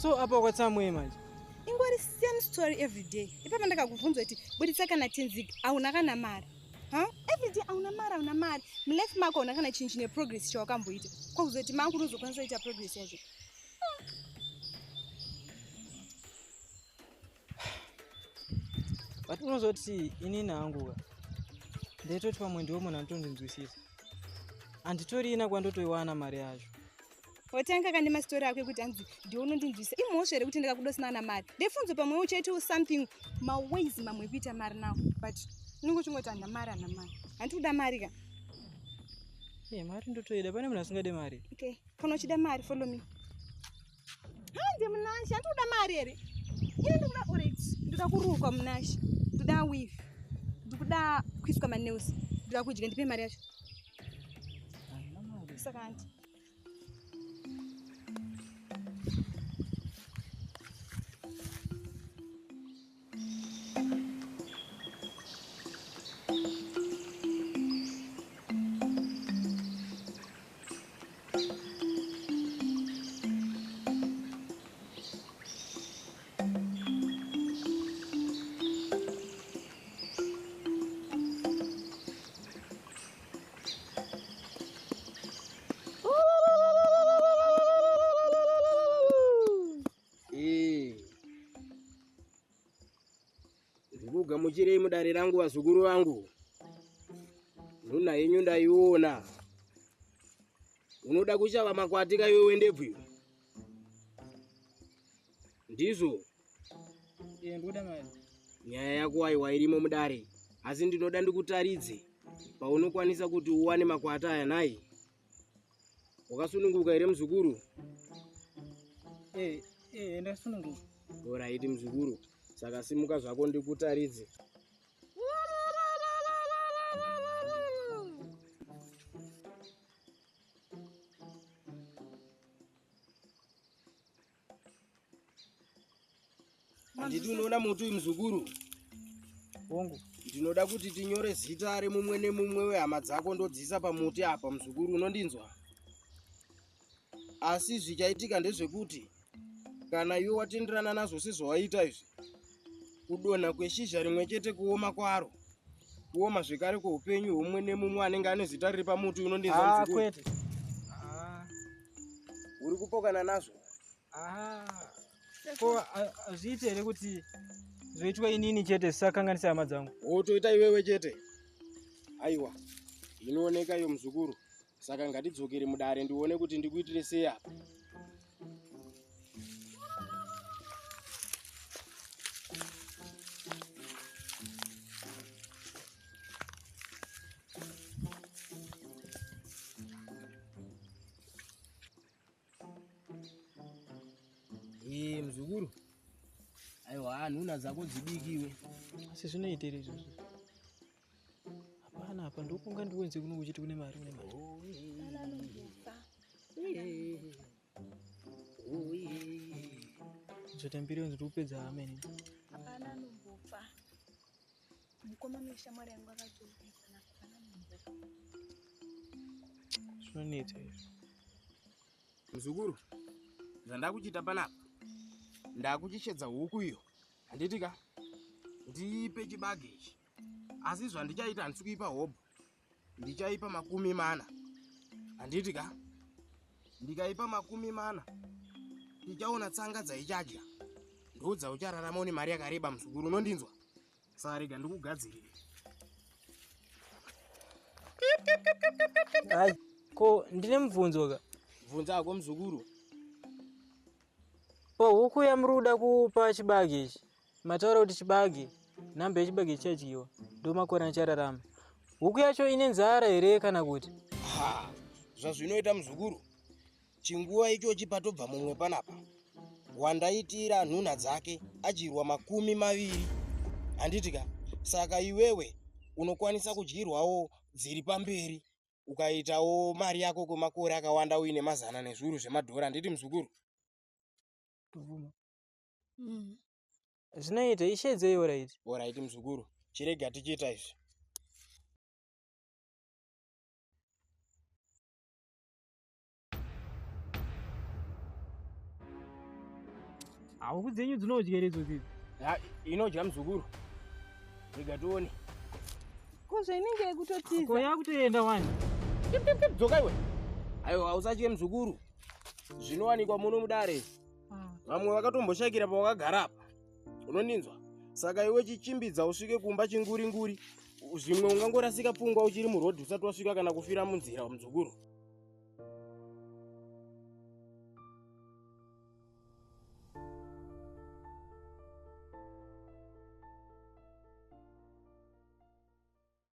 So apa wakatsamwei manje? Ingori same story every day. Ipapa ndakakubvunza kuti buditsa kana 10 zig, hauna kana mari. Huh? Every day hauna mari, hauna mari. Mulife mako hauna kana chinhu chine progress chawakamboita. Kwakuzoti mangu unozokwanisa kuita progress yacho. But unozoti inini hangu ka, ndaitoti pamwe ndiwo munhu anotondinzwisisa. Handitorina kwandotoiwana mari yacho. Watanga kane mastori ako ekuti hanzi ndiwe unondinzwisa. Imhosva here kuti ndikakuda usina na mari? Ndefunzo pamwe uchaitawo something, maways mamwe ekuita mari nawo, but unenge uchingoti handina mari, handina mari. Handiti kuda mari ka? E, mari ndotoida. Pane munhu asingade mari? Okay, kana uchida mari, follow me. Handi Munashe, handiti kuda mari here? Ini ndikuda, alright, ndoda kurukwa Munashe, ndoda weave, ndikuda kuiswa manails, ndoda kudya. Ndipe mari yacho. Handina mari. Saka handi. Eh. Ndikugamuchirei mudare rangu, vazukuru vangu. Nhuna yenyu ndaiona. Unoda kushava makwati ka iwewe ndebvu iwe? Ndizvo. E, ndikuda mari. Nyaya yako aiwa irimo mudare, asi ndinoda ndikutaridze paunokwanisa kuti uwane makwati aya. Nhai, wakasununguka here muzukuru? E, e, ndasununguka. Alright muzukuru, saka simuka zvako ndikutaridze. Handiti unoona muti uyu muzukuru? Hongu. Ndinoda kuti tinyore zita remumwe nemumwe wehama dzako, ndodzisa pamuti apa muzukuru, unondinzwa? Asi zvichaitika ndezvekuti kana iwe watenderana nazvo sezvawaita izvi, kudonha kweshizha rimwe chete kuoma kwaro, kuoma zvekare kweupenyu hwemumwe nemumwe anenge ane zita riri pamuti, unondinzwa Ah, muzukuru? kwete. Ah, Uri kupokana nazvo? ah. Ko hazviiti here kuti zvoitwa inini chete zvisakanganisa hama dzangu? Wotoita iwewe chete? Aiwa, inooneka iyo muzukuru. Saka ngatidzokere mudare ndione kuti ndikuitire sei apa. Ee muzukuru, aiwa, nhuna dzako dzibikiwe. Asi zvinoita here izvozvo? Hapana apa ndokunga ndiwenze kuno uchiti kune mari, kune mari. Zvotambire unzi ndikupedza hama inini. Hapana anombofa. Mukoma neshamwari yangu akatourisa, hapana anombofa. Zvinonetsa izvo. Muzukuru, zvandakuchiita panapa, ndakuchishedza huku iyo, handiti ka? Ndiipe chibage ichi, asi zvandichaita, handisi kuipa hobho, ndichaipa 40, handiti ka? Ndikaipa 40, ndichaona tsanga dzaichadya, ndo dzauchararama une mari yakareba muzukuru, unondinzwa? Saka rega ndikugadzirire. Hai, ko ndine mubvunzo ka. Bvunza ako muzukuru. Ko huku yamuri kuda kupa chibage ichi, mataura kuti chibage, nhamba yechibage chichadyiwa ndo makore anichararama. Huku yacho ine nzara here kana kuti? Ha, zvazvinoita muzukuru, chinguva ichochi patobva mumwe panapa wandaitira nhunha dzake adyirwa 20, handiti ka? Saka iwewe unokwanisa kudyirwawo dziri pamberi, ukaitawo mari yako kwemakore akawanda uine mazana nezviuru zvemadhora, handiti muzukuru? Tobvuma. Zvinoita, ishedzei. Alright. Alright muzukuru, chirega tichiita izvi. Huku dzenyu dzinodya here idzodzi? Ha, inodya muzukuru. Rega tione. Ko zvainenge yekutotiza? Ko yakutoenda wani? Dzoka iwe. Aiwa, usatye muzukuru. Zvinowanikwa muno mudare. Vamwe vakatomboshakira pawakagara apa. Unondinzwa? Saka iwe chichimbidza usvike kumba chinguri nguri. Zvimwe ungangorasika pfungwa uchiri murodhi usati wasvika kana kufira munzira muzukuru.